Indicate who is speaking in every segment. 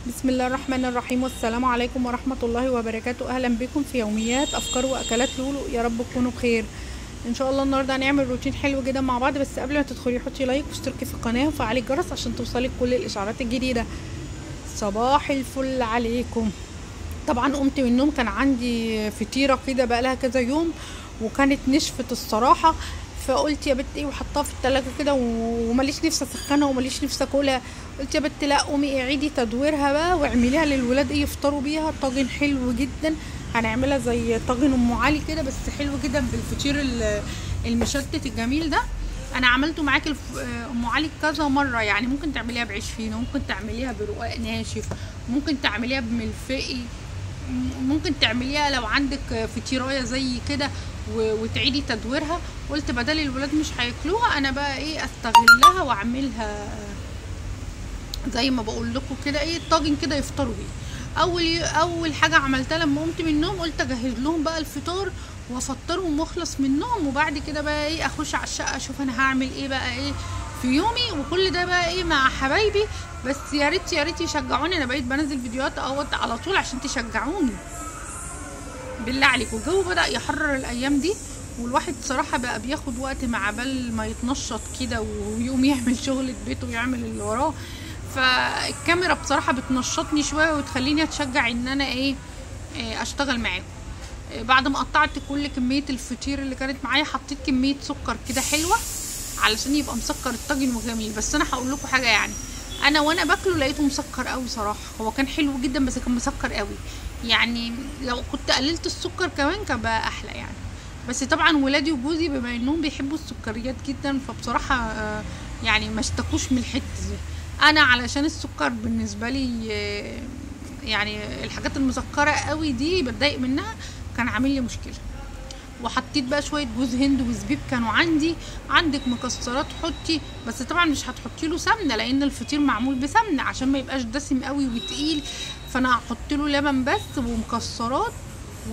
Speaker 1: بسم الله الرحمن الرحيم، والسلام عليكم ورحمة الله وبركاته. اهلا بكم في يوميات افكار واكلات لولو. يا رب تكونوا بخير ان شاء الله. النهارده هنعمل روتين حلو جدا مع بعض، بس قبل ما تدخلي حطي like واشتركي في القناة وفعلي الجرس عشان توصلك كل الاشعارات الجديدة. صباح الفل عليكم. طبعا قمت من النوم كان عندي فطيره كده بقالها كذا يوم وكانت نشفت الصراحة، فقلت يا بت ايه، وحطها في التلاجة كده وماليش نفسي اسخنها وماليش نفسي اكلها. قلت يا بت لا، قومي اعيدي تدويرها بقى واعمليها للولاد ايه يفطروا بيها. طاجن حلو جدا، هنعملها زي طاجن ام علي كده بس حلو جدا بالفطير المشلتت الجميل ده. انا عملته معاك ام علي كذا مرة، يعني ممكن تعمليها بعيش فينو، ممكن تعمليها برقاق ناشف، ممكن تعمليها بملفقي، ممكن تعمليها لو عندك فطيرايه زي كده وتعيدي تدويرها. قلت بدل الولاد مش هياكلوها انا بقى ايه استغلها واعملها زي ما بقول لكم كده، ايه الطاجن كده يفطروا بيه. اول حاجة عملتها لما قمت من النوم قلت اجهز لهم بقى الفطار وافطرهم واخلص منهم، وبعد كده بقى ايه اخش على الشقة اشوف انا هعمل ايه بقى ايه في يومي. وكل ده بقى ايه مع حبايبي، بس يا ريت يا ريت يشجعوني. انا بقيت بنزل فيديوهات اهوت على طول عشان تشجعوني بالله عليكم. الجو بدأ يحرر الايام دي، والواحد صراحة بقى بياخد وقت مع بال ما يتنشط كده ويقوم يعمل شغلة بيته ويعمل اللي وراه. فالكاميرا بصراحة بتنشطني شوية وتخليني اتشجع ان انا ايه اشتغل معاكم. بعد ما قطعت كل كمية الفطير اللي كانت معايا حطيت كمية سكر كده حلوة علشان يبقى مسكر الطاجن وجميل. بس انا هقول لكم حاجة، يعني انا وانا باكله لقيته مسكر قوي صراحة. هو كان حلو جدا بس كان مسكر قوي، يعني لو كنت قللت السكر كمان كان بقى احلى يعني. بس طبعا ولادي وجوزي بما انهم بيحبوا السكريات جدا فبصراحة يعني ما اشتكوش من الحتة دي. انا علشان السكر بالنسبة لي يعني الحاجات المسكره قوي دي بتضايق منها، كان عامل لي مشكلة. وحطيت بقى شوية جوز هند وزبيب كانوا عندي. عندك مكسرات حطي، بس طبعا مش هتحطي له سمنه لان الفطير معمول بسمنه عشان ما يبقاش دسم قوي وتقيل، فانا هحط له لبن بس ومكسرات.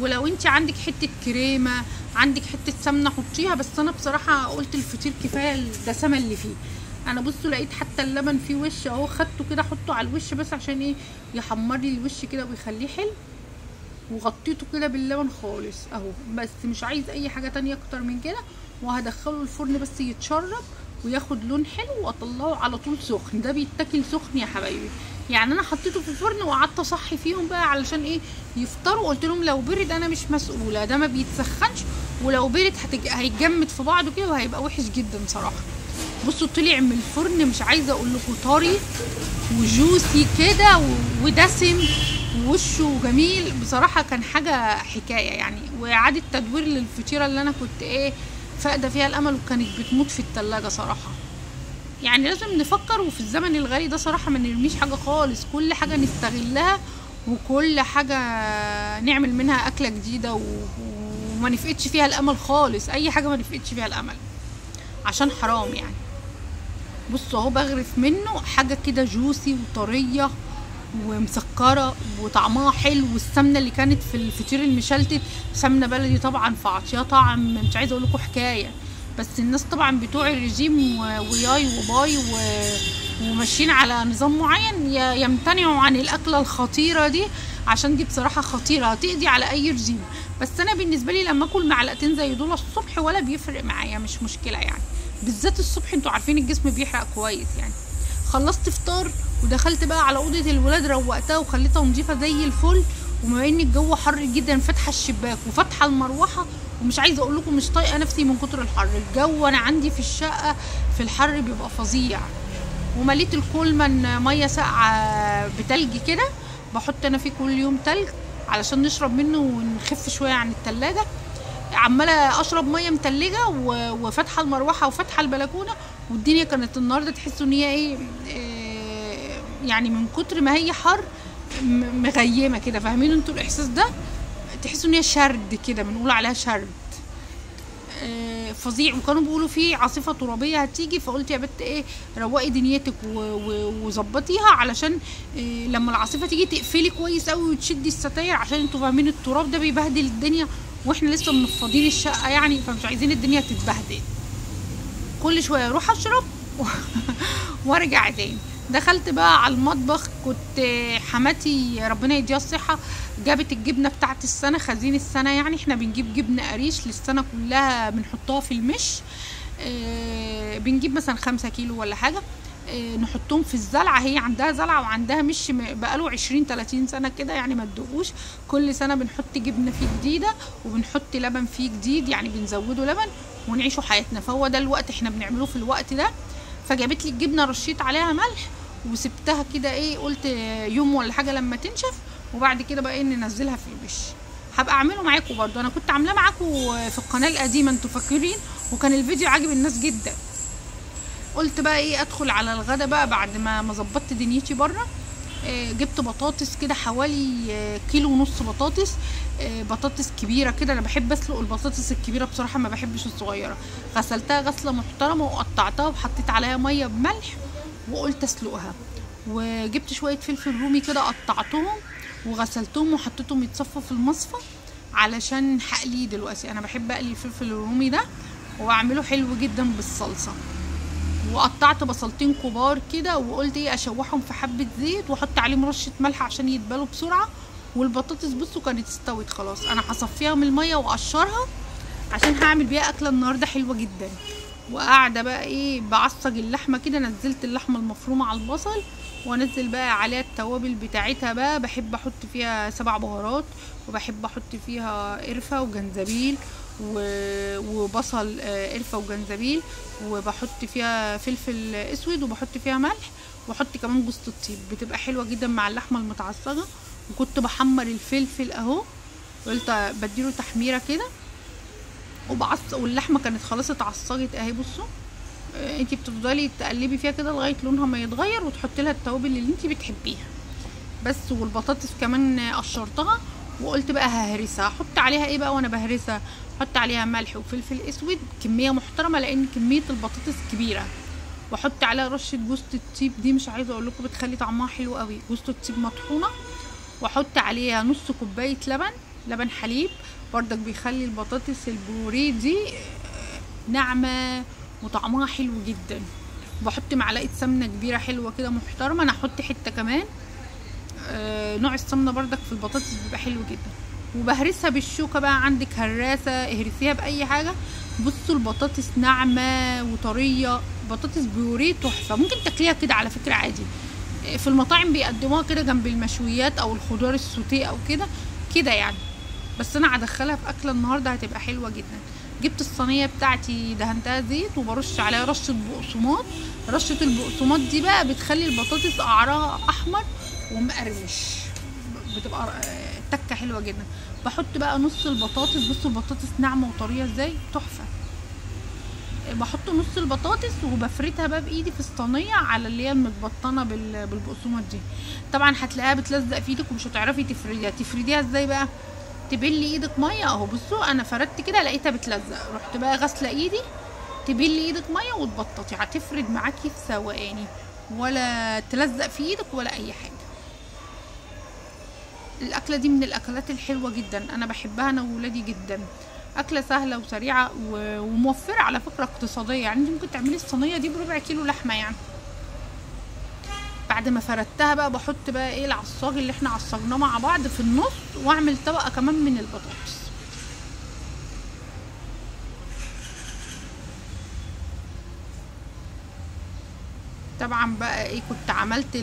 Speaker 1: ولو انت عندك حتة كريمة عندك حتة سمنه حطيها، بس انا بصراحة قلت الفطير كفاية الدسمة اللي فيه. انا بصوا لقيت حتى اللبن فيه وش اهو، خدته كده حطه على الوش بس عشان ايه يحمر لي الوش كده ويخليه حلو، وغطيته كده باللبن خالص اهو، بس مش عايز اي حاجة تانية اكتر من كده. وهدخله الفرن بس يتشرب وياخد لون حلو واطلعه على طول سخن. ده بيتاكل سخن يا حبايبي، يعني انا حطيته في الفرن وقعدت اصحي فيهم بقى علشان ايه يفطروا. قلت لهم لو برد انا مش مسؤولة، ده ما بيتسخنش، ولو برد هيتجمد في بعضه كده وهيبقى وحش جدا صراحة. بصوا طلع من الفرن مش عايزه اقول لكم طري وجوسي كده ودسم ووشه جميل بصراحة، كان حاجة حكاية يعني. واعاده تدوير للفطيره اللي انا كنت ايه فاقده فيها الامل وكانت بتموت في التلاجة صراحة. يعني لازم نفكر، وفي الزمن الغالي ده صراحة ما نرميش حاجة خالص، كل حاجة نستغلها وكل حاجة نعمل منها اكله جديدة وما نفقدش فيها الامل خالص، اي حاجة ما نفقدش فيها الامل عشان حرام يعني. بصوا اهو بغرف منه حاجة كده جوسي وطريه ومسكره وطعمها حلو. والسمنه اللي كانت في الفطير المشلتت سمنه بلدي طبعا، فعطيها طعم مش عايزه اقول لكم حكاية. بس الناس طبعا بتوع الرجيم وياي وباي وماشيين على نظام معين يمتنعوا عن الاكلة الخطيرة دي، عشان دي بصراحة خطيرة هتقضي على اي رجيم. بس انا بالنسبة لي لما اكل معلقتين زي دول الصبح ولا بيفرق معايا، مش مشكلة يعني، بالذات الصبح انتوا عارفين الجسم بيحرق كويس يعني. خلصت فطار ودخلت بقى على اوضة الولاد، روقتها وخليتها نظيفة زي الفل. وبما ان الجو حر جدا فاتحة الشباك وفاتحه المروحة، ومش عايزه اقول لكم مش طايقة نفسي من كتر الحر. الجو انا عندي في الشقة في الحر بيبقى فظيع. ومليت الكولمان مية ساقعه بتلج كده، بحط انا فيه كل يوم تلج علشان نشرب منه ونخف شوية عن التلاجة. عماله اشرب مية متلجه وفاتحه المروحة وفاتحه البلكونه، والدنيا كانت النهارده تحسوا ان هي ايه يعني من كتر ما هي حر مغيمه كده، فاهمين انتوا الاحساس ده؟ تحسوا ان هي شرد كده، بنقول عليها شرد فظيع. وكانوا بيقولوا في عاصفة ترابيه هتيجي، فقلت يا بت ايه روقي دنيتك وظبطيها علشان لما العاصفة تيجي تقفلي كويس قوي وتشدي الستاير، عشان انتوا فاهمين التراب ده بيبهدل الدنيا، واحنا لسه منفضين الشقة يعني، فمش عايزين الدنيا تتبهدل. كل شوية اروح اشرب وارجع تاني. دخلت بقى على المطبخ، كنت حماتي ربنا يديها الصحة جابت الجبنة بتاعت السنة، خزين السنة يعني. احنا بنجيب جبنه قريش للسنة كلها بنحطها في المش، بنجيب مثلا 5 كيلو ولا حاجة، نحطهم في الزلعه. هي عندها زلعه وعندها مش بقاله 20-30 سنة كده يعني، ما تدوقوش. كل سنة بنحط جبنه فيه جديدة وبنحط لبن فيه جديد، يعني بنزوده لبن ونعيشه حياتنا. فهو ده الوقت احنا بنعمله في الوقت ده. فجابت لي الجبنة، رشيت عليها ملح وسبتها كده ايه، قلت يوم ولا حاجة لما تنشف، وبعد كده بقى ايه ننزلها في المش. هبقى اعمله معاكم برضو، انا كنت عاملاه معاكم في القناة القديمة انتوا فاكرين، وكان الفيديو عاجب الناس جدا. قلت بقى ايه ادخل على الغدا بقى بعد ما ظبطت دنيتي بره. جبت بطاطس كده حوالي 1.5 كيلو بطاطس، بطاطس كبيرة كده. انا بحب اسلق البطاطس الكبيرة بصراحة، ما بحبش الصغيرة. غسلتها غسله محترمه وقطعتها وحطيت عليها مية بملح وقلت اسلقها. وجبت شوية فلفل رومي كده قطعتهم وغسلتهم وحطيتهم يتصفوا في المصفى علشان هقليه دلوقتي. انا بحب اقلي الفلفل الرومي ده واعمله حلو جدا بالصلصه. وقطعت بصلتين كبار كده وقلت ايه اشوحهم في حبه زيت واحط عليهم رشه ملح عشان يتبلوا بسرعة. والبطاطس بصوا كانت استوت خلاص، انا هصفيها من المية واقشرها عشان هعمل بيها اكله النهارده حلوة جدا. وقاعدة بقى ايه بعصج اللحمة كده، نزلت اللحمة المفرومه على البصل وانزل بقى عليها التوابل بتاعتها بقى. بحب احط فيها 7 بهارات، وبحب احط فيها قرفه وجنزبيل وبصل، قرفه وجنزبيل، وبحط فيها فلفل اسود، وبحط فيها ملح، واحط كمان جوز الطيب. بتبقى حلوة جدا مع اللحمة المتعصجه. وكنت بحمر الفلفل اهو، قلت بديله تحميره كده وبعص، واللحمة كانت خلاص اتعصجت اهي. بصوا انتي بتفضلي تقلبي فيها كده لغاية لونها ما يتغير، وتحطي لها التوابل اللي انتي بتحبيها بس. والبطاطس كمان قشرتها وقلت بقى ههرسها. احط عليها ايه بقى وانا بهرسها؟ احط عليها ملح وفلفل اسود كمية محترمه لان كمية البطاطس كبيرة، واحط عليها رشه جوز الطيب، دي مش عايزه اقول لكم بتخلي طعمها حلو قوي، جوز الطيب مطحونه. واحط عليها نص كوباية لبن حليب بردك، بيخلي البطاطس البوريه دي ناعمة وطعمها حلو جدا. بحط معلقه سمنه كبيرة حلوة كده محترمه، انا احط حتة كمان، نوع السمنة بردك في البطاطس بيبقى حلو جدا. وبهرسها بالشوكة بقى، عندك هراسه اهرسيها باي حاجة. بصوا البطاطس ناعمة وطريه، بطاطس بيوريه تحفة، ممكن تاكليها كده على فكرة عادي، في المطاعم بيقدموها كده جنب المشويات او الخضار السوتيه او كده كده يعني، بس انا هدخلها في اكله النهارده هتبقى حلوة جدا. جبت الصينية بتاعتي دهنتها زيت وبرش عليها رشه بقسماط. رشه البقسماط دي بقى بتخلي البطاطس قعرها احمر ومقرمش، بتبقى تكه حلوة جدا. بحط بقى نص البطاطس، بصوا البطاطس ناعمة وطريه ازاي، تحفة. بحط نص البطاطس وبفردها بقى بايدي في الصينية على اللي هي المتبطنه بالبقسماط دي. طبعا هتلاقيها بتلزق في ايدك ومش هتعرفي تفرديها. تفرديها ازاي بقى؟ تبلي ايدك مية اهو. بصوا انا فردت كده لقيتها بتلزق، رحت بقى غاسله ايدي. تبلي ايدك مية وتبططي، هتفرد معاكي في ثواني، ولا تلزق في ايدك ولا اي حاجة. الاكلة دي من الاكلات الحلوة جدا، انا بحبها انا وولادي جدا. اكله سهلة وسريعة وموفره على فكرة، اقتصادية يعني. انت ممكن تعملي الصينية دي بربع كيلو لحمه يعني. بعد ما فردتها بقى بحط بقى ايه العصاج اللي احنا عصجناه مع بعض في النص، واعمل طبقه كمان من البطاطس. طبعا بقى ايه كنت عملت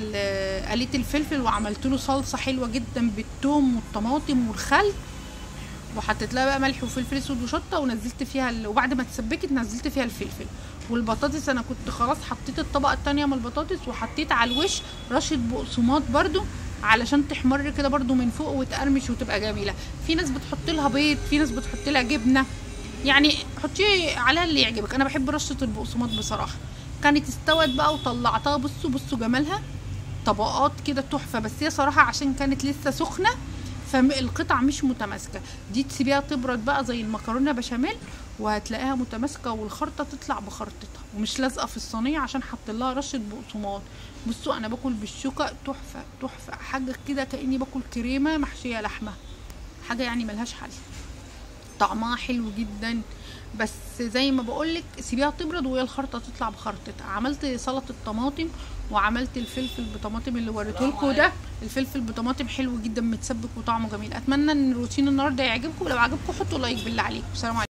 Speaker 1: قليت الفلفل وعملت له صلصه حلوة جدا بالثوم والطماطم والخل، وحطيت لها بقى ملح وفلفل اسود وشطه، ونزلت فيها وبعد ما اتسبكت نزلت فيها الفلفل والبطاطس. انا كنت خلاص حطيت الطبقة الثانية من البطاطس، وحطيت على الوش رشه بقسماط برده علشان تحمر كده برده من فوق وتقرمش وتبقى جميلة. في ناس بتحط لها بيض، في ناس بتحط لها جبنه، يعني حطي عليها اللي يعجبك. انا بحب رشه البقسماط بصراحة. كانت استوت بقى وطلعتها، بصوا بصوا جمالها، طبقات كده تحفة. بس هي صراحة عشان كانت لسه سخنة فالقطع مش متماسكة، دي تسيبيها تبرد بقى زي المكرونه بشاميل وهتلاقيها متماسكة، والخرطه تطلع بخرطتها ومش لازقه في الصينية عشان حط لها رشه بقسماط. بصوا انا باكل بالشوكة تحفة تحفة، حاجة كده كاني باكل كريمة محشيه لحمه، حاجة يعني ملهاش حل، طعمها حلو جدا. بس زي ما بقولك سيبيها تبرد وهي الخرطة تطلع بخرطتها. عملت سلطة طماطم وعملت الفلفل بطماطم اللي وريته لكم ده. الفلفل بطماطم حلو جدا متسبك وطعمه جميل. اتمنى ان الروتين النهارده يعجبكم، ولو عجبكم حطوا like بالله عليكم. سلام عليكم.